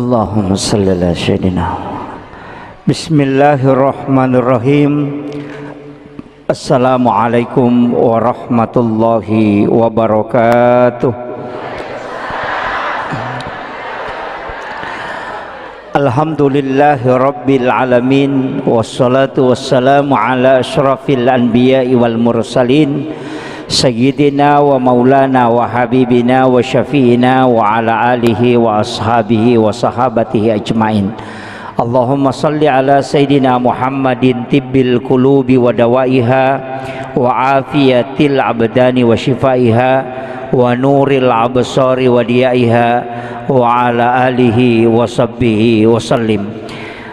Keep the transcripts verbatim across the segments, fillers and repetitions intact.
Allahumma salli ala sayyidina. Bismillahirrahmanirrahim. Assalamualaikum warahmatullahi wabarakatuh. Alhamdulillahi rabbil alamin, wassalatu wassalamu ala asyrafil anbiya'i wal mursalin, sayyidina wa maulana wa habibina wa syafi'ina wa ala alihi wa ashabihi wa sahabatihi ajmain. Allahumma salli ala sayyidina Muhammadin tibbil qulubi wa dawaiha wa afiyatil abdani wa shifaiha wa nuril absari wa diyaiha wa ala alihi wa sahbihi wa sallim.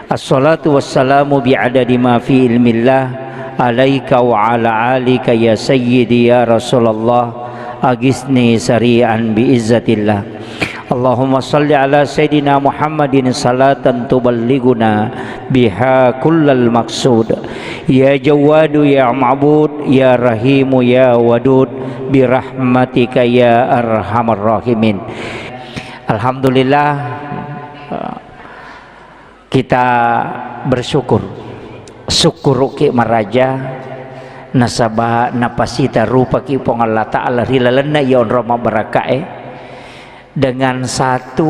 Assalatu wassalamu bi'adadi ma fi ilmillah alaika wa ala alika ya sayyidi ya Rasulullah, agisni sari'an bi izzatillah. Allahumma salli ala sayyidina Muhammadin salatan tuballighuna biha kullal maqsud. Ya Jawwadu ya Ma'bud ya Rahimu ya Wadud, birahmatika ya arhamar rahimin. Alhamdulillah, kita bersyukur. Sukkuruki maraja nasaba napasita rupaki Puang Allah Ta'ala ri lalenna iya onrong mabbarakkae dengan satu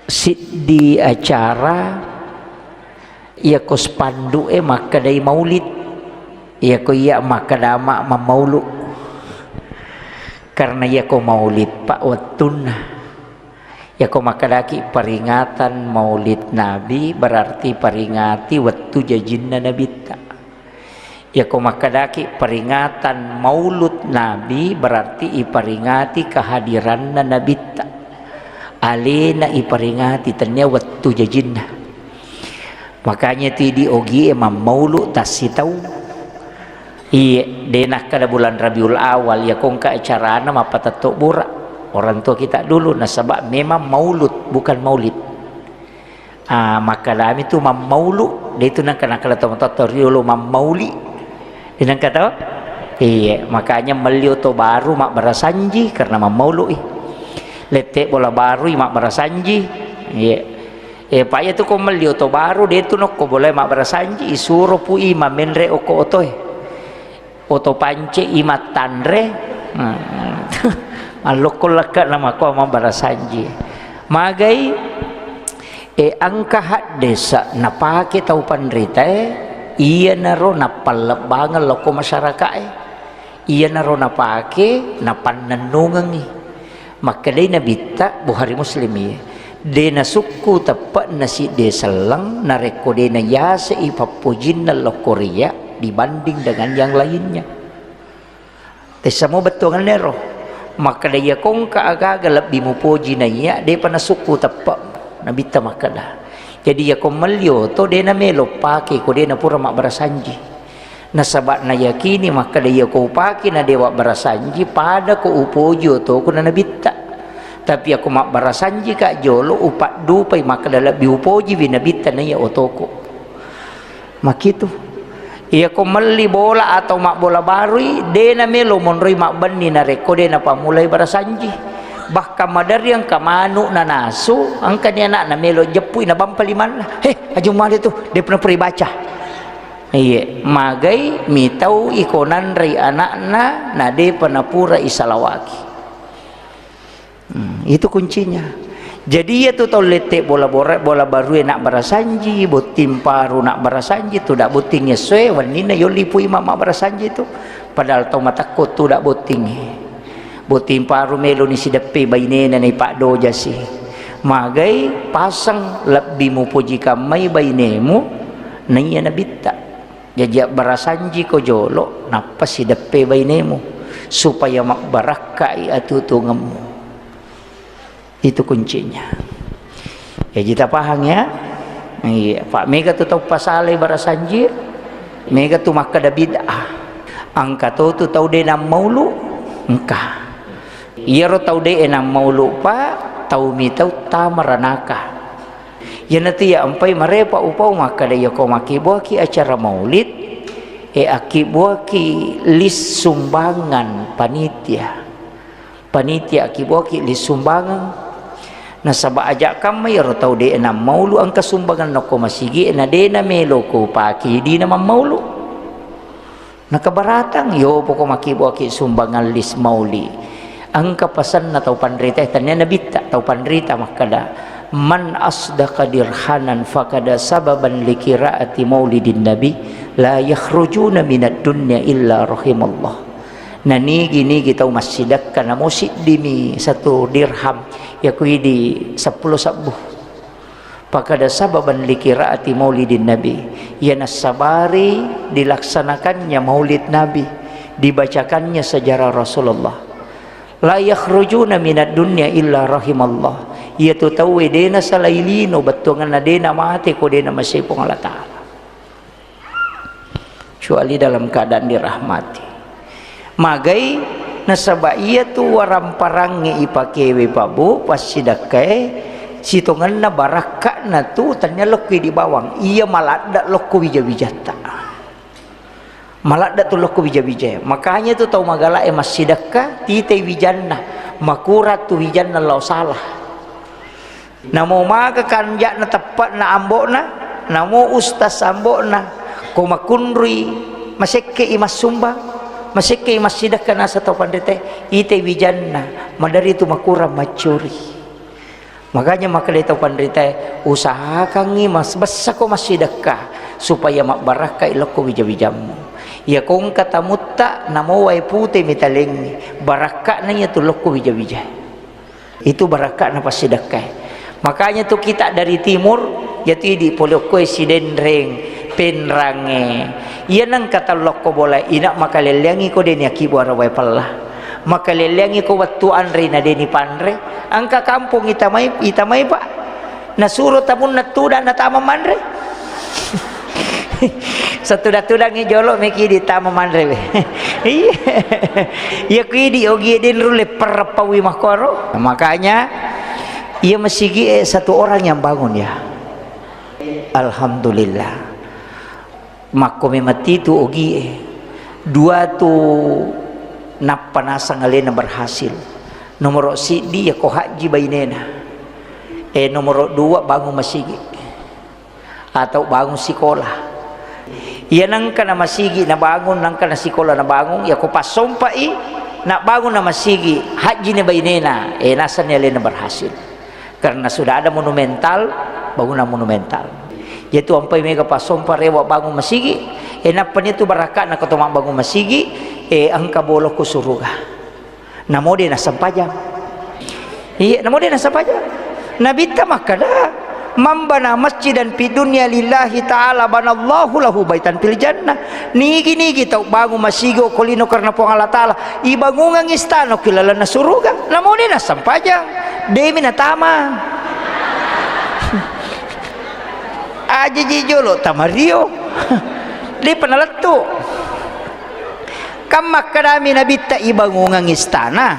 siddi acara. Iyako spanduk e makkedai maulid, iyako iya makkeda ma-, mammaulu. Karena iyako maulid, Pak, wettunna. Iyako makkedaki peringatan maulid Nabi, berarti peringati wettu jajinna Nabitta. Iyako makkedaki peringatan maulud Nabi, berarti iperingati kehadiranna Nabitta. Alena iperingati, tennia wettu jajinna. Makanya tu idi ogie mammaulu tassitaung. Iye, de nakkeda bulan Rabiul Awal, iyako engka acarana mappatetto bura orang tua kita dulu, nasaba memang maulud, bukan maulid. Ah, makkedami tu mammaulu, de tu nengka nakkeda tomatoatta riolo mammauli. De nengka to? Iye, makanya melli oto baru mabbarasanji karena mammaului. Lette bola barui mabbarasanji. Iye. Eh, pa iya tu ko melli oto baru, de tu nokko bolai mabbarasanji, isuro pui mamenre okko otoe. Oto pance i mattanre, nah, mallokko lekka namakko mabbarasanji. Magai, e, engka haddesa napake tau panritae, iyanaro nappallebbangeng lokko masyarakae. Iyanaro napake, napannennungengngi. Makkedai Nabitta, Bukhari Muslim iye, de nasukku teppe'na sidde selleng narekko de nayasei pappojinna lokkoria dibanding dengan yang lainnya. Tessamo bettuangenna ero. Makkeda, iyako engka aga-aga lebbi mupoji naiya, depa nasukku teppe. Nabitta makkeda. Jadi, iyako melli oto, de namelo pake ko de napura mabbarasanji. Nasaba nayakini makkeda, iyako upake na de wabbarasanji, pada ko upoji otoku na Nabitta. Tapi iyako mabbarasanjika jolo, upaddupai makkeda lebbi upojiwi Nabitta naiya otoku. Makitu. Iyako melli bola atau mabbola barui, de namelo monroi mabbenni narekko de napammulai barasanji. Bahkan maderri engka manu nanasu, engkani anakna melo jeppui nabampa limanna. "He, ajung male tu, de pernah pura ibaca." Iye, magai mitau iko nanrei anakna, na depa napura isalawaki. Hmm, itu kuncinya. Jadi, iya tu tau lette bola bora-, bola barue nabbarasanji, botting paru nabbarasanji, tu dak botting essoe, wenninna yolli pu imang mabbarasanji tu. Padahal tau matakko tu dak bottingnge. Botting paru meloni sideppe bainena naipaddojasi. Magai pasang lebbi mupoji kammai bainemu, naiya nabitta. Jaji abbarasanjiko jolo, nappa sideppe bainemu, supaya mabbarakkai atutungemmu. Itu kuncinya. Jaji tapahang ya. Iya, Pak, mega tu tau pasalai barasanji, mega tu makkeda bid'ah. Engka to tu tau de nammaulu, engka. Iyaro tau de nammaulu, Pak, tau mitau tama ranaka. Iyanatu iya empai marepa upau makkeda, iyako makkibuaki acara maulid, e, akkibuaki list sumbangan panitia. Panitia akkibuaki list sumbangan. Nasaba aja kamma iyaro tau de' nammaulu engka sumbangan nokko masigi e, na de' namelo ko pake dina mammaulu. Nakabaratang, yo poko makiboaki sumbangan lis mauli. Engka pasenna tau panrita, tania nabitta, tau panrita makkada, "Man asdaqa dirhanan fakada sababan likiraati maulidin nabi, la yakhrujuna minad dunya illa rahimallah." Na nigi-nigi tau massidekka namo siddimi satu dirham, yaku idi seppulo sebbu. Fakada sababan likiraati maulidin nabi, iya nassabari dilaksanakannya maulid nabi, dibacakannya sejarah Rasulullah. La yakhrujuna minad dunya illa rahimallah. Iyatu tauwe de' nasalai lino, bettuanganna de' namate ko de' namasei Puang Allah Ta'ala. Kecuali dalam keadaan dirahmati. Magai nasaba iyatu waramparangnge ipakewe, Pak Bu, passidekkae, sitongenna barakka'na tu tania lokko di bawang. Iya maladda lokko wija-wijatta. Maladda tu lokko wija-wija. Makanya tu tau magala e massidekka, titai wijanna. Makurang tu wijanna lao salah. Namo maga kanja'na teppe'na ambo'na, namo ustaz ambo'na, ko makunrui, masekke'i massumbang, masekke'i massidekka naseng tau panritae, itai wijanna, maderri tu makurang maccuri. Makanya makkedai tau panritae, usahakangngi mas-, bessako massidekka, supaya mabbarakkai lokko wija-wijammu. Iya ko engka tamutta, namo wae pute mitalengngi, barakka'na iya tu lokko wija-wija. Itu barakka'na passidekkae. Makanya tu kita dari timur, yatu idi pole okkoe Sidenreng, Penrangnge. Iya nengka tellokko bola ina makalelleangi ko deni akkibuara wae pella. Makalelleangi ko wettu anre na deni panre. Engka kampong itamai, itamai, Pak. Nasuro tamunna tudang natama manre. Satuda-tudangngi jolo meki ditama manre we. Iya. Iya ku idi ogi e den rulle perreppawi makkoro. Makanya iya masigi e satu orang yang bangun ya. Alhamdulillah. Makko memang titu ogi e. Dua tu nappa nasang alena berhasil. Nomoro siddi ya ko haji bainena. Eh, nomoro dua bangun masigi. Atau bangun sikola. Iya nengka na masigi nabangun, nengka na sikola nabangun, iya ko passompa'i, nabangun na masigi, hajji ni bainena, eh, nasenni alena berhasil. Karena sudah ada monumental, bangunan monumental. Yaitu ampai mega passompa rewa bangun masigi, eh, nappa ni tu barakka na ko to mabbangun masigi, eh, engka bolokku suruga. Namo de nassempajang. Iya, namo de nassempajang. Nabitta makkada, "Man bana masjidan fid dunya lillahi ta'ala banallahu lahu baitan fil jannah." Nigi-nigi tau bangun masigi okko lino karena Puang Allah Ta'ala, ibangungang istana ki lalenna suruga. Namo de nassempajang. Demi natama. Aja ji jolo tamario. De panalettu. Kan makkadami Nabitta, ibangungang istana,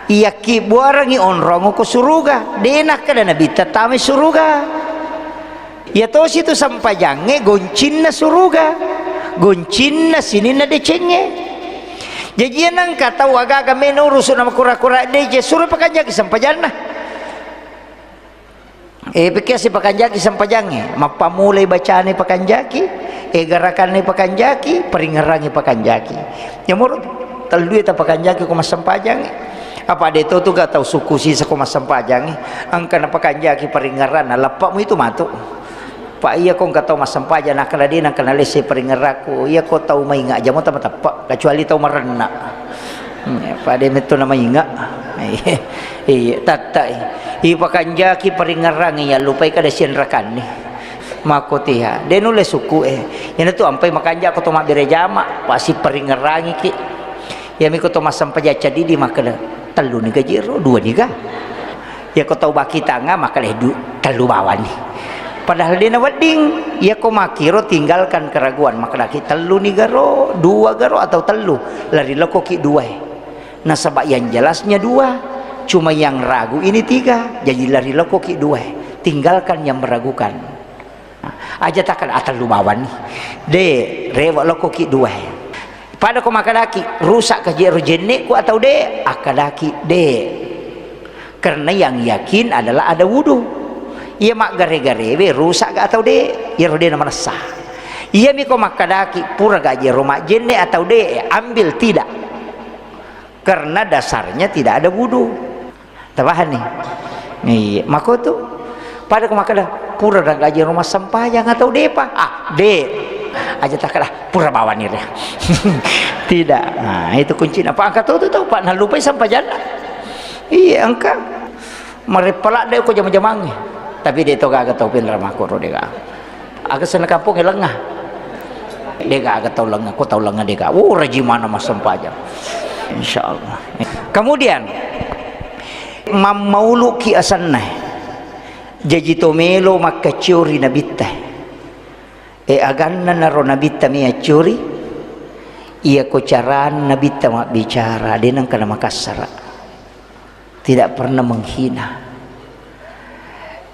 iyakkibbuarangngi onrong ko suruga. De nakkeda Nabitta tamai suruga. Iya tosi tu sempajangnge goncinna suruga, goncinna sininna decengnge. Jaji iya nengka tau agaga meno urusu na makura-kura deceng, suro pakanjaki sempajanna. Eh, pekkiasi pakanjaki sempajangnge, mappamulai bacane pakanjaki, eh, garakanna pakanjaki, paringngerangngi pakanjaki. Yamoro tellue tapakanjaki ko massempajangnge. Apa de to tu ga tau sukku sisa ko massempajangnge, engka napakanjaki paringngeranna, leppa mu itu matu. Pa iya ko engka tau massempajang nakkeda de nengka nalesse paringngerakku, iya ko tau mainga aja mo tamateppa, kecuali tau marenna. Hmm, pada metto na mainga. Iya, tattai. Ipakanjaki paringngerang iya lupai kada sianrakanni. Makkotiha, de nulle sukku e. Iyana tu ampai makanja ko to mabbere jama, pasi paringngerangi ki. Iyami ko to massempajang cadidi makkeda, "Tellu ni ga jero, dua ni ga?" Iya ko tau baki tanga makkeda du-, tellu bawani. Padahal de nawedding, iya ko makkiro tinggalkan keraguan, makkedaki tellu ni garo, dua garo atau tellu, lari lokoki dua e. Nasaba yang jelasnya dua, cuma yang ragu ini tiga, jadi lari lokoki dua e. Tinggalkan yang meragukan. Aja takkeda, "Ah, tellu bawani." De, rewe lokoki dua e. Pada ko makkedaki, "Rusak ka jero jenneku atau de?" Akkadaki, "De." Karena yang yakin adalah ada wudu. Iya maggare-garewe rusak ga atau de', iyaro de' namanessa. Iyami ko makkadaki pura ga jero majjenne atau de', ambil tidak. Karena dasarnya tidak ada wudu. Tapahanni? Iya, makotu. Pada ko makkada, pura ga jero massempajang atau de'pa? Ah, de'. Aja takkada, pura bawani re. Tidak. Nah, itu kuncinya. Pak, engka to tu tau, Pak, nalupai sempajanna. Iya, engka. Mareppa ladde ko jama-jamangnge. Tapi de' to gaga tau pinra makkoro de' gaga. Aga senna kampong lenga. De' gaga tau lenga, ko tau lenga de' gaga. Oh, rajimana massempajang. Insyaallah. Kemudian, mammauluki asenna. Jaji to melo makkaccio ri nabitta. E, aganna naro nabitta mi accuri, iyako carana nabitta mabbicara, de' nengka namakassara. Tidak pernah menghina.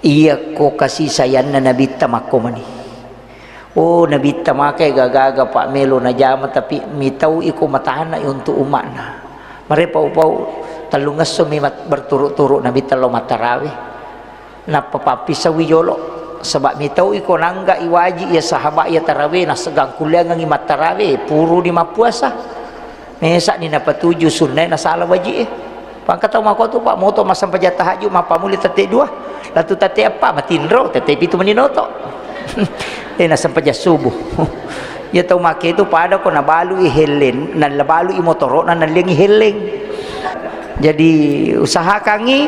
Iyako kasih sayangna nabitta makko mani. Oh, nabitta makai gaga-gaga, Pak, melo najama, tapi mitau iko matana untuk umatna. Mare pau-pau, tellungesso mi mat-, berturut-turut nabitta lo mattarawe. Nappa pappisauwi jolo, saba' mitau iko nangga iwaji iya sahaba' iya tarawe, naseggang kulliangengngi mattarawe, puruni mappuasa. Mesa'ni napatuju sunnae nasala waji'e. Pangka tau makotu, Pak, moto massempajang tahajud, mappamuli tette dua. Latu tette eppa, matinro, tette pitu mani noto. Eh, nassempajang subuh. Iya tau make itu pada ko nabalui helleng, nallabalui motoro'na, nalliangi helleng. Jadi, usahakangngi,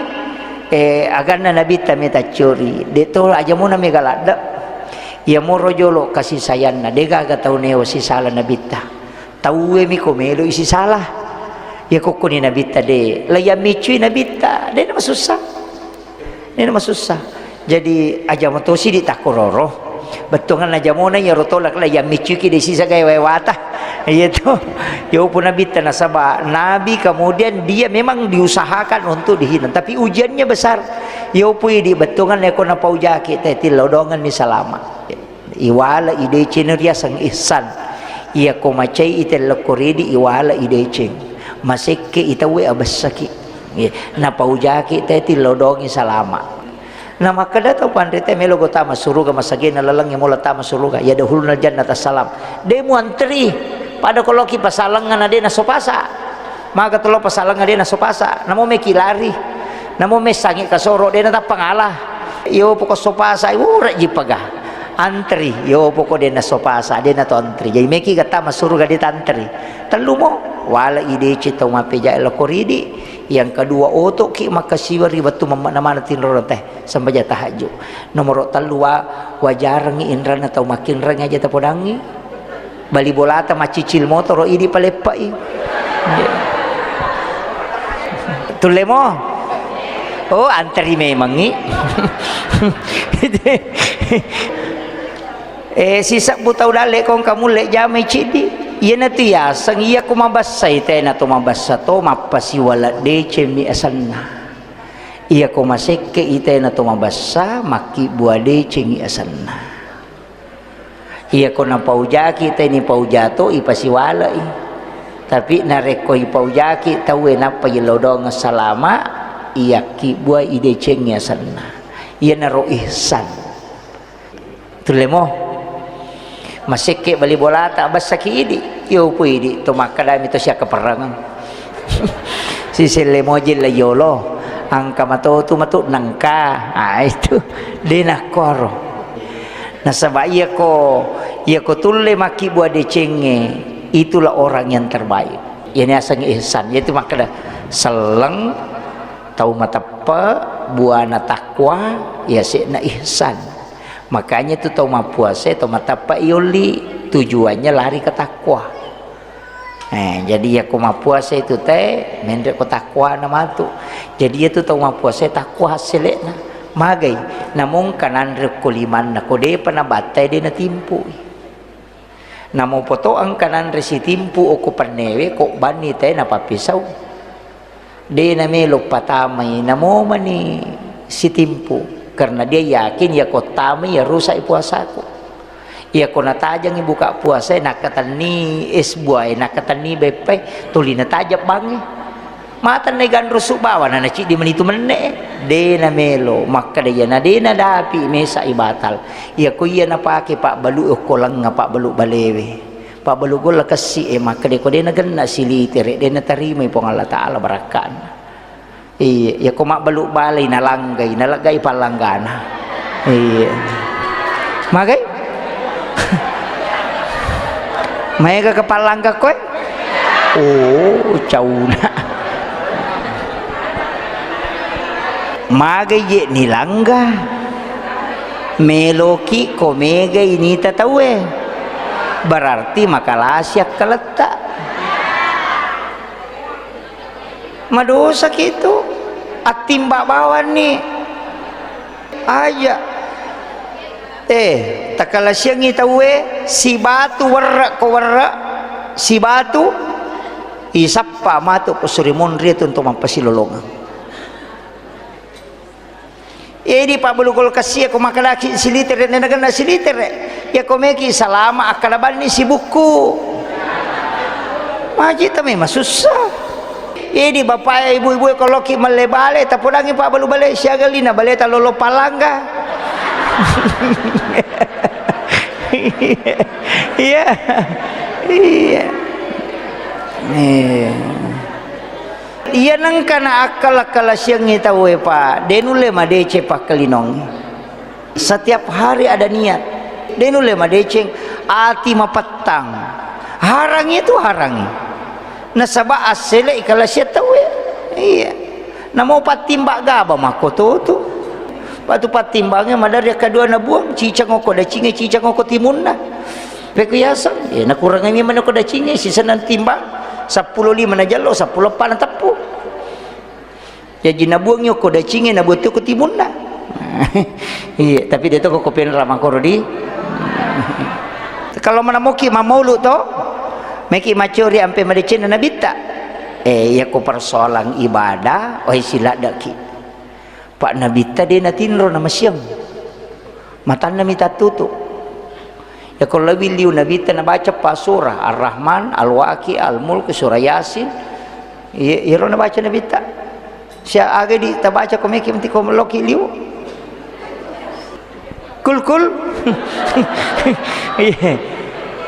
eh, aganna nabitta meta curi. De' to aja muna mega ladde'. Iya moro jolo kasih sayangna, de' gaga tau neo sisala nabitta. Tauwe mi ko melo isi salah. Iya kokkoni nabitta de', la iya miccui nabitta, de' namasussa. De' namasussa. Jadi, aja matosi di takkororo. Bettuanganna jamona iyaro tolak la iya miccuiki de' sisa gae wae wata. Iya to. Yopo nabitta nasaba nabi, kemudian dia memang diusahakan untuk dihina. Tapi ujiannya besar. Yopo idi bettuanganna ko napaujaki te tillodongenni salama. Iwala ideceng riaseng ihsan. Iyako macai itellekko ridi iwala ideceng. Masekke itauwe abessaki. Iya, napaujaki te tillodongi salama. Namakkeda tau panrita melo go tama suruga masagena lalengnge mola tama suruga, ya dahulna jannata salam. De' muantri. Pada ko loki pasalengnga na de' nasopasa. Maga tolo pasalengnga de' nasopasa. Namo meki lari. Namo messangi kasoro de' natappa ngala. Yo poko sopasa, ura jipaga. Antri, yo poko de' nasopasa, de' nato antri. Jadi meki ga tama suruga de' tantri. Tellu mo, wala ideceng tau mapeja loko ridi. Yang kedua, otoki makkasiwa ri wettu mamma-, namana tinroro teh, sempajang tahajud. Nomoro tellu wa-, wajarengngi inranna tau makkinreng aja tapodangngi. Bali bolata maccicil motoro idi paleppai. Tulle mo? Oh, anteri memangngi. Eh, sisebbu tau dalle kongka mulle jamai ciddi. Iyanatu yaseng iya ko mabessai tena to mabessa to mappasiwala deceng mi asenna. Iya ko masekke i tena to mabessa makkibbua decengi asenna. Iya ko napaujaki teni paujato ipasiwalai. Tapi narekko ipaujaki tauwe nappa yellodong salama, iyakkibbua idecengi asenna. Iyanaro ihsan. Tulle mo. Masekke bali bolata, bessaki idi. Yo pu idi, to makkadami to siakkaperrangeng. Siselle moji la yolo. Angka matotu matu nangka. Ah, itu. De nakkoro. Nasaba iyako, iyako tulle makkibua decengnge, itulah orang yang terbaik. Iyani aseng ihsan. Yaitu makkeda selleng, tau mateppe, buana takwa, yase'na ihsan. Makanya itu tau mappuasa, tau mateppe yolli, tujuannya lari ke takwa. Eh, jadi iya ko mappuasa itu te, menre ko takwana matu. Jadi iya tu tau mappuasa takwa hasilena. Magai, namong kananre ko limanna, ko depa nabattai de natimpui. Namo poto engka nanre sitimpu okko pennewe, ko banni te napappisau. De namelo patamai, namo mani sitimpu. Karena dia yakin, ya ko tamai, ya rusak puasaku. Ya ko natajangi buka puasa, nakatenni es buah, nakatenni beppai, tuli natajang bangi. Matanna iganrusu bawana, naciddi menitu menne. De namelo, makkeda iyana de nadapi mesa ibatal. Iyako iya napake pabbalu okko lengnga, pabbalu balewe. Pabbalu golla kessi e, makkeda ko de nagenna silitere, de natarimai Puang Allah Ta'ala barakka'na. Iya, iyako mabbalu balei nalanggai, naleggai pallanggana. Iya. Magai? Maega ke pallangga koe? Oh, cauna. Magai je nilangga? Meloki ko megai nita tauwe. Berarti makalasi akkaletta. Madosaki tu, attimba bawanni. Aja. Eh, takalasiangngi tauwe, sibatu werre ko werre, sibatu, isappa matu ko suri monri tu untuk mampasilolongeng. Edi pabbalu kulkas iya ko makkedaki silitere, nenagenna silitere. Iya ko meki salama, akkada banni sibukku. Majita memang susah. Edi bapak ibu-ibu ko loki melle bale, tapodangi pabbalu bale, siaga lina baleta lolo palangga. Iya. Iya. Eh. Iya nengka na akkala-kalasiangngi tauwe, Pak. De nulle madeceng pakkalinong. Setiap hari ada niat. De nulle madeceng ati mapettang. Harangi itu harangi. Nasaba assele ikalasiang tauwe. Iya. Namo pattimba gaba makkoto tu. Batu pattimbangnge madari kedua nabuang, cicang oko dacingnge, cicang oko timunna. Pekku yaseng, ya nakurangi mana ko dacingnge, sisana timbang, seppulo lima najallo, seppulo eppa nateppu. Jaji nabuangngi ko dacingnge, nabuang ko timunna. Iya, tapi de to ko penra makoro di. Kalau manamoki mamaulu to, meki macori ampe madecenna nabitta. Eh, iya ko persoalan ibadah, oi siladdaki. Pak Nabitta de natinro namasiang. Matanna mi tattutu. Yako lebbi liu Nabitta nabaca pa surah, Ar-Rahman, Al-Waqi, Al-Mulk, surah Yasin. Iya, iyaro nabaca Nabitta. Sia aga di tabaca ko meki menti ko meloki liu. Kul, kul. Iya.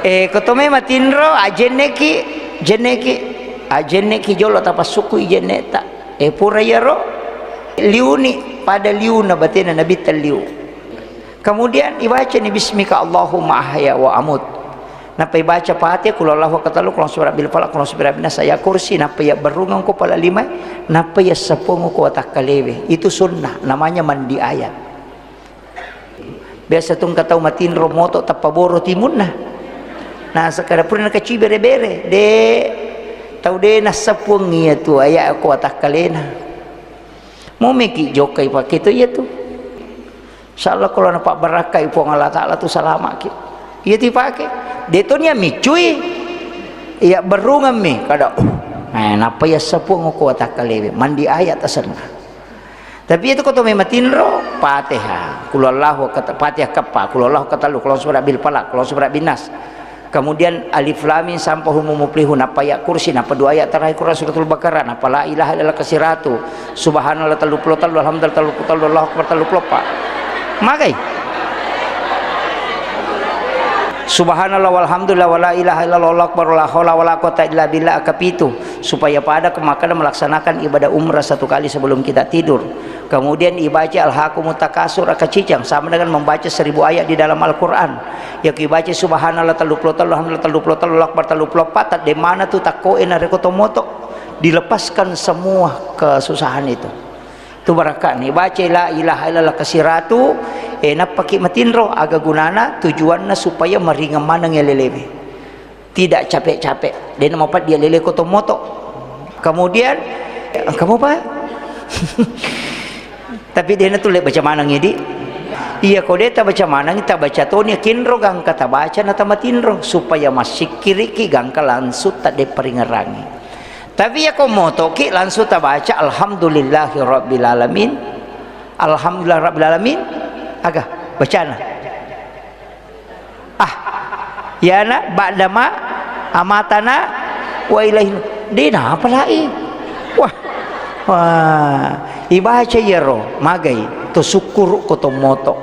Eh, ko to memang tinro, ajenneki, jenneki, ajenneki jolo tapassukkui jenneta. Eh, pura iyaro, liuni pada liuna batena Nabitta liu. Kemudian ibacani bismika Allahumma ahya wa amut. Nappa ibaca Fatihah, qul huwallahu ahad, qul a'udzu birabbil falaq, qul a'udzu birabbin nas, ayat kursi, nappa iya berrungeng ko pala limai, nappa iya seppuang ko watakkalewe. Itu sunnah, namanya mandi ayat. Biasa tu engka tau matinro moto tappa boro timunna. Nah, sekarang pura nakaci bere-bere, de tau de nassapuang iya tu aya ko watakkalena. Mau meki jokkai pake to iya tu. Insyaallah kalau napabbarakkai Puang Allah Ta'ala tu salamaki. Iya tu pake. De to nia micui. Iya berrungemmi kada. Eh, nappa iya seppuang ko watakkalewe. Mandi ayat asenna. Tapi itu ko to memang tinro, Fatihah, Qul huwallahu, kata Fatihah keppa, Qul huwallahu katellu, Qul a'udzu birabbil falaq, Qul a'udzu birabbin nas. Kemudian Alif Lam Mim sampai Humul Muflihun, nappa ayat kursi, nappa dua ayat terakhir Quran suratul Baqarah, nappa la ilaha illallah kasiratu, subhanallah tellu puluh tellu, alhamdulillah tellu puluh tellu, Allahu akbar tellu puluh eppa. Magai? Subhanallah walhamdulillah wala ilaha illallah wallahu akbar wala haula wala quwata illa billah akapitu. Supaya pada ko makkeda melaksanakan ibadah umrah satu kali sebelum kita tidur. Kemudian ibaca Alhaakumut Takasur, akacicang, sama dengan membaca seribu ayat di dalam Al-Quran. Yako ibaca subhanallah tellu puluh tellu, alhamdulillah tellu puluh tellu, Allahu akbar tellu puluh eppa, tadde mana tu takkoe narekko to moto. Dilepaskan semua kesusahan itu. Tu barakani, baca la ilaha illallah kasiratu, eh, nappaki matinro, aga gunana, tujuanna supaya maringeng maneng alelewe. Tidak capek-capek. Dena mapaddi alele ko to moto. Kemudian, kamu apa? Tapi dena tulle baca maneng idi. Iya, ko de tabaca maneng, tabaca toni kinro gangka tabaca na tamatinro supaya massikkiriki gangka langsung tadde paringerangi. Tapi iya ko motoki langsung tabaca alhamdulillahi rabbil alamin. Alhamdulillah rabbil alamin. Aga bacana? Ah, yana ba'dama amatana wa ilaihi. De napa lai? Wah, Wah, ibaca iyaro, magai to sukkuru ko to moto.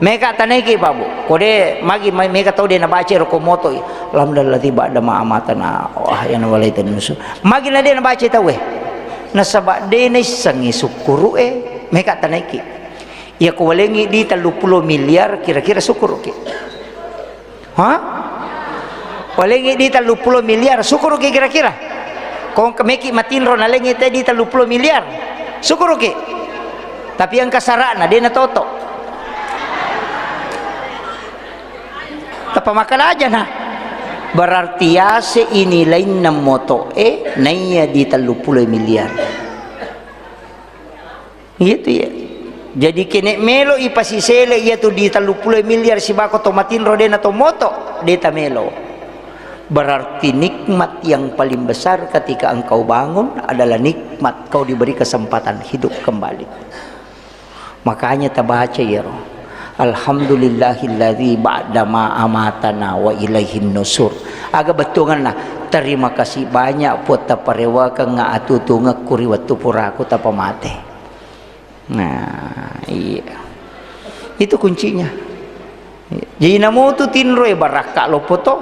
Meka tanaiki, Pak, Bu. Ko de magi, ma-, meka tau de nabaca ro ko moto i. Alhamdulillah ba'da ma amatana. Wah, yang walaita nusu. Magi na de nabaca tau e. Nasaba de naissengi sukkuru e, meka tanaiki. Iya ko walengi di tellu pulo miliar kira-kira sukkuruki. Hah? Walengi di tellu pulo miliar, sukkuruki kira-kira? Ko engka meki matinro nalengi te di tellu pulo miliar, sukkuruki. Tapi engka sara'na, de natoto. Tappa makkeda aja na. Berarti yase ini lainna moto e, naiya di tellu pulo miliar. Iya tu ya. Jadi kene melo ipasisele iya tu di tellu pulo miliar sibako to matinro de na to moto, de ta melo. Berarti nikmat yang paling besar ketika engkau bangun adalah nikmat kau diberi kesempatan hidup kembali. Makanya tabaca iyaro. Alhamdulillahilladzi ba'da ma amatana wa ilaihin nusur. Aga bettuanna, terima kasih banyak Puang taparewakengnga atutungekku ri wettu puraku tapamate. Nah, iya. Itu kuncinya. Jadi namutu tinro e barakka loppo to.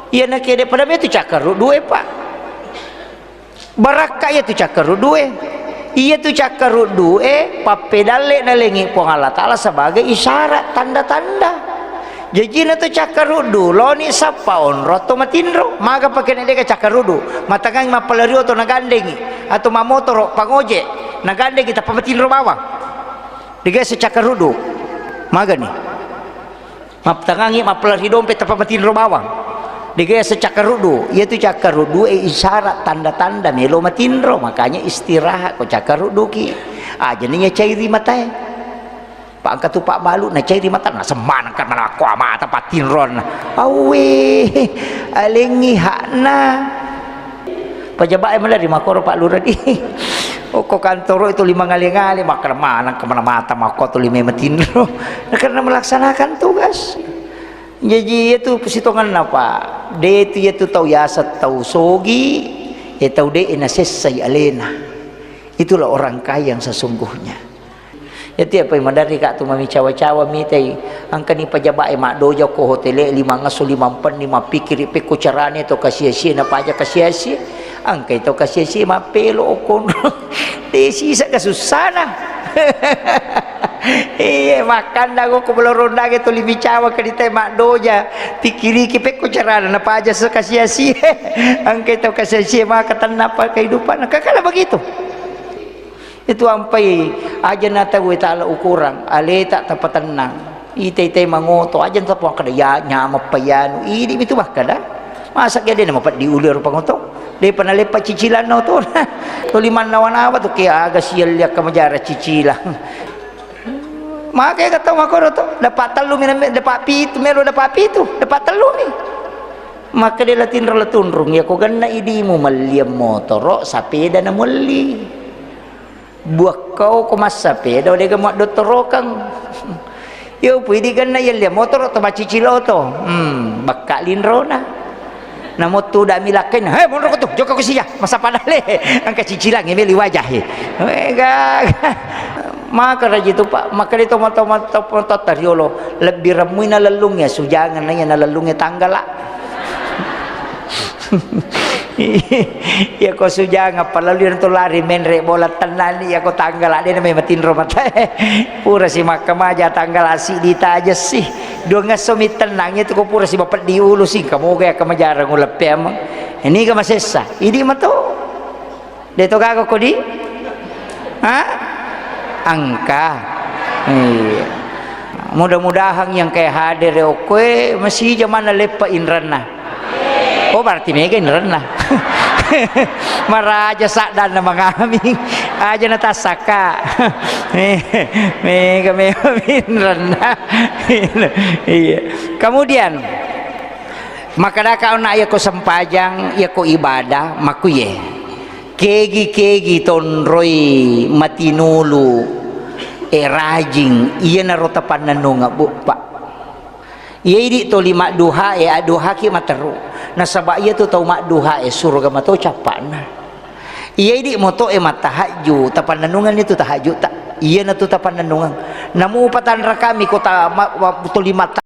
Iya nakede pada metu cakkaruddu e, Pak. Barakka iya tu cakkaruddu e. Iya tu cakkaruddu e pappedalle nalengi Puang Allah Taala sebagai isyarat, tanda-tanda. Jajina tu cakkaruddu loni sappa onro atau matinro. Maga pake na dega cakkaruddu. Matangangi mappalari oto nagandengi atau mamotoro pangoje nagandengi tappa matinro bawang. Dega se cakkaruddu. Magani. Maptangangi mappalari dompe tappa matinro bawang. Dega se cakkaruddu. Iya tu cakkaruddu e isyarat tanda-tanda melo matinro. Makanya istirahat ko cakkarudduki. Aja ni cairi matae. Pak engka tu Pak balu na cairi mata na semmaneng kan mana ko mata patinron. Awe, alengi hakna. Pejabat e maderri makkoro Pak Lurah di. Okko kantoro itu lima ngale-ngale, makkeda maneng kemana mata makko tu lima matinro. Nah, karena melaksanakan tugas. Jadi itu sitonganna, Pak. De itu, itu tau yaseng tau sogi, ya tau de nasessai alena. Itulah orang kaya yang sesungguhnya. Yatiya pai maderri ka tu mamicawa-cawa mitai, engkani pejabat e maddoja ko hotele, limangesso limampenni, mappikiri pekko carane to kasia-sia, napaja kasia-sia. Engkai to kasia-sia mappelo okkonro. De sisa kasussana. Iya, makkanda ko ko bolo rondage to limicawa kaditai maddoja. Pikiriki pekko carana napaja se kasia-sia. Engkai to kasia-sia maka tennapa kehidupan. Kakala begitu. Itu ampai aja na tau e tala ukurang, aleta tapatennang. Ita-ita mangoto aja tappa kada ya nyameng payanu. Idi mitu makkada. Masa ke de na mapeddi ulu rupa ngoto. De pa naleppa cicilanna oto. To limanna wanawa tu ke aga sialli akka majara cicilang. Maka ga tau makkoro to, dapat tellu mi, dapat pitu, melo dapat pitu, dapat tellu mi. Maka de latinro latunrung, ya ko ganna idimu melliang motoro, sapeda na melli. Buakkau ko massapeda, dega muaddotorokeng. Yo, pui diganna yellia motoro to macicil oto. Hmm, bakka linrona. Namo tudami lakkainna, "He, monro ko tu, jokka ko sia, masappa dale." Engka cicilang meli wajah e. Eh, ga, ga. Maka raji tu, Pak, maka di tomo-tomo, tomo totta riolo, lebbi remmui nalellungnge, sujangeng na iya nalellungnge tanggala. Iya ko sujangeng, apalagi tu lari menre bola tennani, iya ko tanggala, de na memang tinro matae. Pura si makkamaja tanggala siddi taja si. Duangesso mi tennang itu ko pura si mapeddi ulu si, engka moga iya kamajarang uleppe ameng. Ini ga masessa, idi mato. De to gaga ko di? Ha? Engka. Iya. Mudah-mudahan yang kayak hadir ya, okkoe masih jaman leppa inranna. Oh, berarti mega inranna. Maraja saddanna mangaming. Aja na tassaka. Mega, mega inranna. Iya. Kemudian, makkadaka onna iya ko sempajang, iya ko ibadah, makkuye. Kegi-kegi tonroi matinulu, e, rajing, iyanaro tapannennungeng, Bu, Pak. Iya idi toli madduha e, adduhaki materru. Nasaba iya tu tau madduha e, suruga mato cappa'na. Iya idi moto e mattahajju, tapannennungenni tu tahajju ta. Iyana tu tapannennungeng. Namu patanrakami ko ta ma, ma, tuli matta